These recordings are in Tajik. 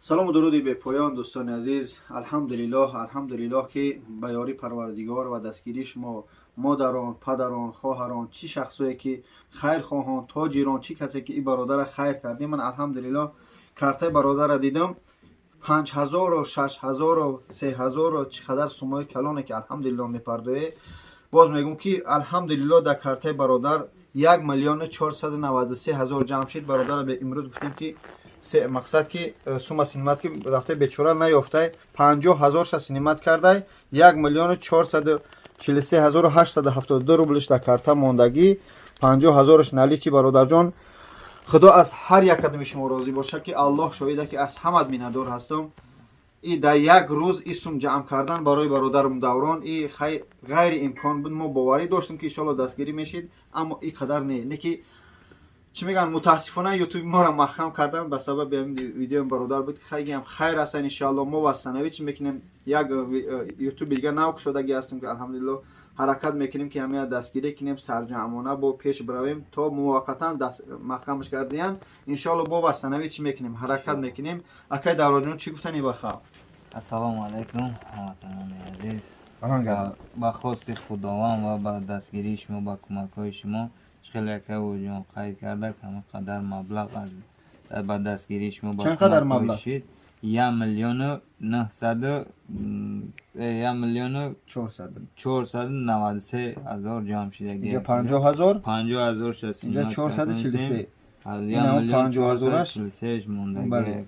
Салому дуруди бепоён, дӯстони азиз. Алҳамдулиллоҳ, алҳамдулиллоҳ, ки ба ёри Парвардигор ва дастгирии шумо, модарон, падарон, хоҳарон, чӣ шахсое ки хайрхоҳон, тоҷирон, чӣ касе ки и бародара хайр кардем. Ман, алҳамдулиллоҳ, картаи бародара дидам, 5000-у, 6000-у, 3000-у, чӣ қадар суммаи калоне ки, алҳамдулиллоҳ, мепардоед. Боз мегӯм, ки алҳамдулиллоҳ, дар картаи бародар 1 493 000 ҷамъ шид. Бародара имрӯз гуфтем, ки мақсад ки сумма снимать ки рафта, бечора наёфтай, 50 000-ша снимать кардай, 1 443 872 рублиш дар карта мондагӣ, 50 000-аш наличный. Бародарҷон, Худо аз ҳар як кадоми шумо розӣ бошад, ки Аллоҳ шоҳида, ки аз ҳамат миннатдор ҳастам. И дар як рӯз и сум ҷамъ кардан барои бародарам Даврон и ғайри имкон буд. Мо боварӣ доштем, ки иншоалло дастгирӣ мешид, аммо и қадар не ки чӣ мегӯянд. Мутаассифона, Ютуби моро маҳкам кардан ба сабаби ҳамин видеои бародар буд. Хайгиам хайр ҳастан, иншоалло мо восстановить мекунем. Як Ютуби дига нав кушодагӣ ҳастем, ки алҳамдулилло ҳаракат мекунем, ки ҳамия дастгирӣ кунем, сарҷамъона бо пеш биравем. То муваққатан маҳкамаш кардиян, иншоалло бо восстановить мекунем, ҳаракат мекунем. Акай Давроҷон, чӣ гуфтани ба халқ? Ассалому алайкум, ҳамватанони азиз. Ба хости Худованд ва ба дастгирии шумо, ба кӯмакҳои шумо, хеле акавуҷон қайд карда, ҳамин қадар маблағ аз ба дастгирии шумо Чанд қадар маблағ? Шид 1 миллиону нӯҳсаду 1 миллиону 400 493 ҳазор ҷамъ шидаги. Инҷа 50 000. 50 000. Инҷа 443. 1 миллион 443-ш мондаги.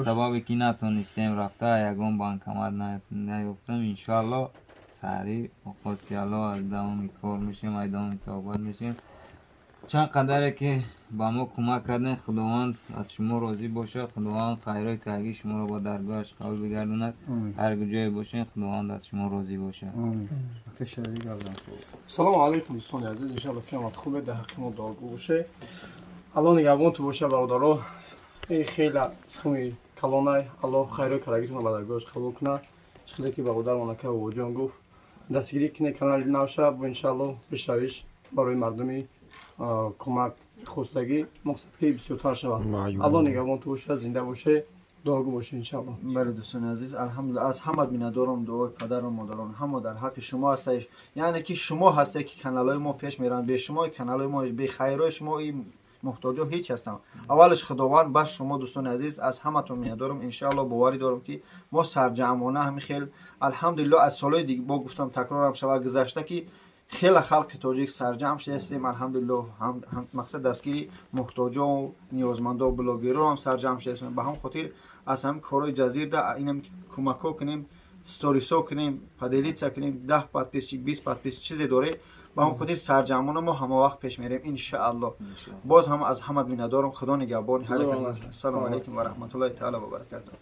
Сабабе ки натонистем рафта, ягон банкомат наёфтам. Иншоалло, саҳарӣ бо хости Алло аз давоми кор мешем, аз давоми тобат мешем. Чанд қадаре ки ба мо кӯмак кардем, Худованд аз шумо розӣ бошад. Худованд хайрои каргии шуморо ба даргоҳаш қабул бигардонад. Ҳар куҷое бошед, Худованд аз шумо розӣ бошад. Салому алайкум, дӯстони азиз. Иншалло, ки омад хубе, дар ҳаққи мо дуогӯ боше. Алло нигаҳбонту боша, бародаро. Ин хела суми калонай. Аллоҳ хайрои карагитонро ба даргоҳаш қабул кунад. Хеле ки бародармон ака Бобоҷон гуфт, дастгирӣ кунед канали навша бо, иншалло, пешравиш барои мардуми кӯмак хостагӣ, мақсад ки бисёртар шавад. Алло нигаҳбонту бошад, зинда боше, дуогӯ боше, иншалло. Бале, дӯстони азиз, алҳамдулилла, аз ҳамат миннатдорам. Дуои падару модарон ҳамо дар ҳаққи шумо ҳастед, яъне ки шумо ҳастед, ки каналҳои мо пеш мераванд. Бе шумо каналҳои мо, бе хайрои шумо и муҳтоҷо ҳеҷ ҳастам. Аввалаш Худованд, бас шумо, дӯстони азиз, аз ҳаматон миннатдорам. Иншаалло, боварӣ дорам, ки мо сарҷамъона ҳамин хел, алҳамдулилло, аз солҳои диг бо гуфтам, такрорам шавад, гузашта, ки хеле халқи тоҷик сарҷамъ шудаистем. Алҳамдулилло, мақсад дастгири муҳтоҷо, ниёзмандо, блогерро ҳам сарҷамъ шудаистем. Ба ҳам хотир аз ҳамин корҳои ҷазирда инам кӯмакҳо кунем, сторисҳо кунем, поделиться кунем, 10 подписчик, 20 подписчик, чизе дорем. Ба ҳам хотир сарҷамъона мо ҳама вақт пеш мерем, иншаалло. Боз ҳам аз ҳамат миннатдорам. Худо нигаҳбон. Ассалому алайкум ва раҳматуллоҳи таала ва баракатуҳ.